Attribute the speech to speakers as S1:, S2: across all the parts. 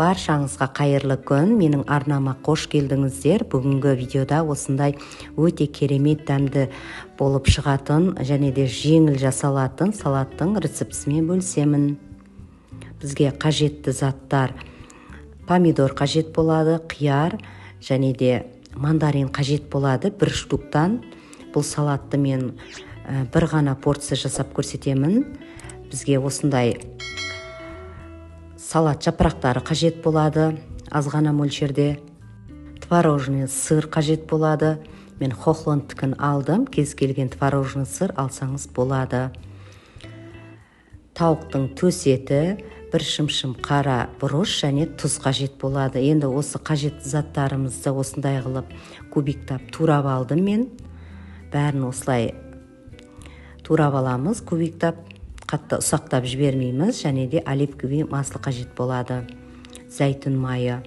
S1: Баршаңызға қайырлы күн, менің арнама қош келдіңіздер. Бүгінгі видеода осындай өте керемет дәмді болып шығатын және де жеңіл жасалатын салаттың рецептісімен бөлісемін. Бізге қажетті заттар: помидор қажет болады, қияр және де мандарин қажет болады бір штуктан. Бұл салатты мен бір ғана порция жасап көрсетемін. Бізге осындай салат жапырақтары қажет болады, аз ғана мөлшерде. Творожный сыр қажет болады. Мен Хохландтікін алдым, кез келген творожный сыр алсаңыз болады. Тауықтың төс еті, бір шымшым қара бұрыш және тұз қажет болады. Енді осы қажетті заттарымызды осындай қылып кубиктап турап алдым мен. Бәрін осылай турап аламыз кубиктап, қатты ұсақтап жібермейміз. Және де оливковый масло қажет болады, зәйтүн майы.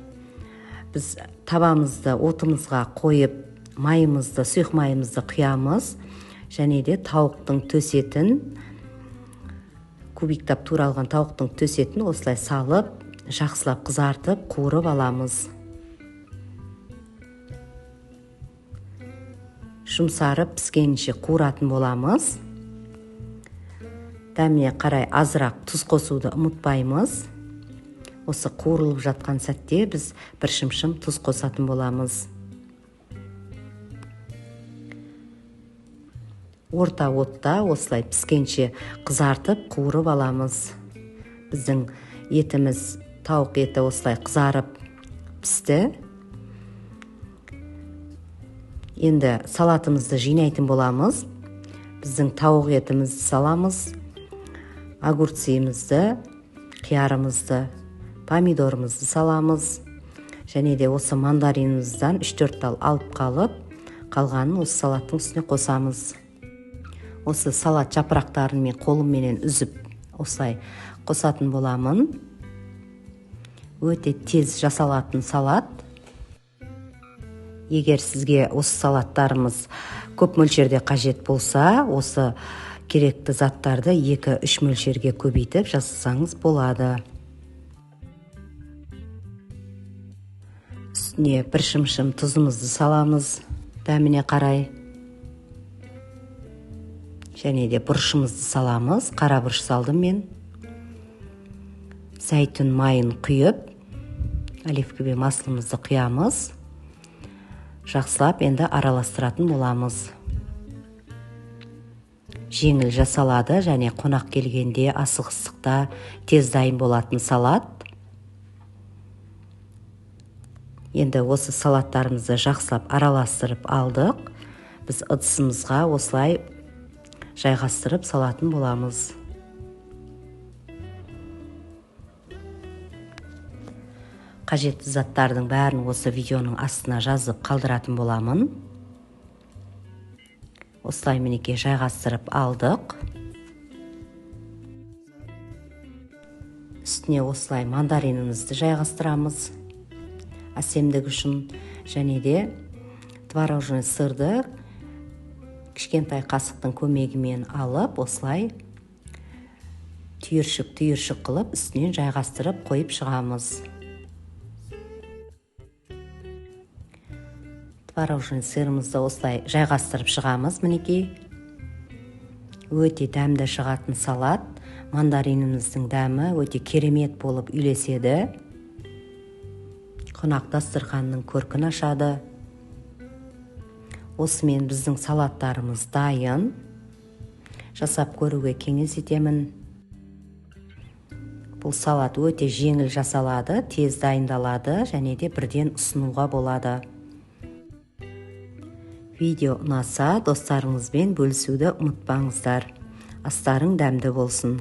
S1: Біз табамызды отымызға қойып, майымызды, сұйық майымызды құямыз және де тауықтың төс етін, кубиктап туралған тауықтың төс етін осылай салып, жақсылап қызартып, қуырып аламыз. Жұмсарып піскенше қуыратын боламыз. Дәміне қарай азырақ тұз қосуды ұмытпаймыз. Осы қуырылып жатқан сәтте біз бір шымшым тұз қосатын боламыз. Орта отта осылай піскенше қызартып, қуырып аламыз. Біздің етіміз, тауық еті осылай қызарып пісті. Енді салатымызды жинайтын боламыз. Біздің тауық етімізді саламыз, огурцымызды, қиярымызды, помидорымызды саламыз. Және де осы мандаринімізден 3-4 тал алып қалып, қалғанын осы салаттың үстіне қосамыз. Осы салат жапырақтарын мен қолымменен үзіп осылай қосатын боламын. Өте тез жасалатын салат. Егер сізге осы салаттарымыз көп мөлшерде қажет болса, осы керекті заттарды 2-3 мөлшерге көбейтіп жасасаңыз болады. Үстіне бір шымшым тұзымызды саламыз дәміне қарай. Және де бұрышымызды саламыз. Қара бұрыш салдым мен. Зәйтүн майын құйып, оливковый масломызды құямыз. Жақсылап енді араластыратын боламыз. Жеңіл жасалады және қонақ келгенде асығыстықта тез дайын болатын салат. Енді осы салаттарымызды жақсылап араластырып алдық. Біз ыдысымызға осылай жайғастырып салатын боламыз. Қажетті заттардың бәрін осы видеоның астына жазып қалдыратын боламын. Осылай мінекей жайғастырып алдық. Үстіне осылай мандаринімізді жайғастырамыз әсемдік үшін. Және де творожный сырды кішкентай қасықтың көмегімен алып, осылай түйіршік-түйіршік қылып үстінен жайғастырып қойып шығамыз. Творожный сырымызды осылай жайғастырып шығамыз мінекей. Өте дәмді шығатын салат. Мандариніміздің дәмі өте керемет болып үйлеседі. Қонақ дастарханның көркін ашады. Осымен біздің салаттарымыз дайын. Жасап көруге кеңес етемін. Бұл салат өте жеңіл жасалады, тез дайындалады және де бірден ұсынуға болады. Видео ұнаса, достарыңызбен бөлісуді ұмытпаңыздар. Астарың дәмді болсын.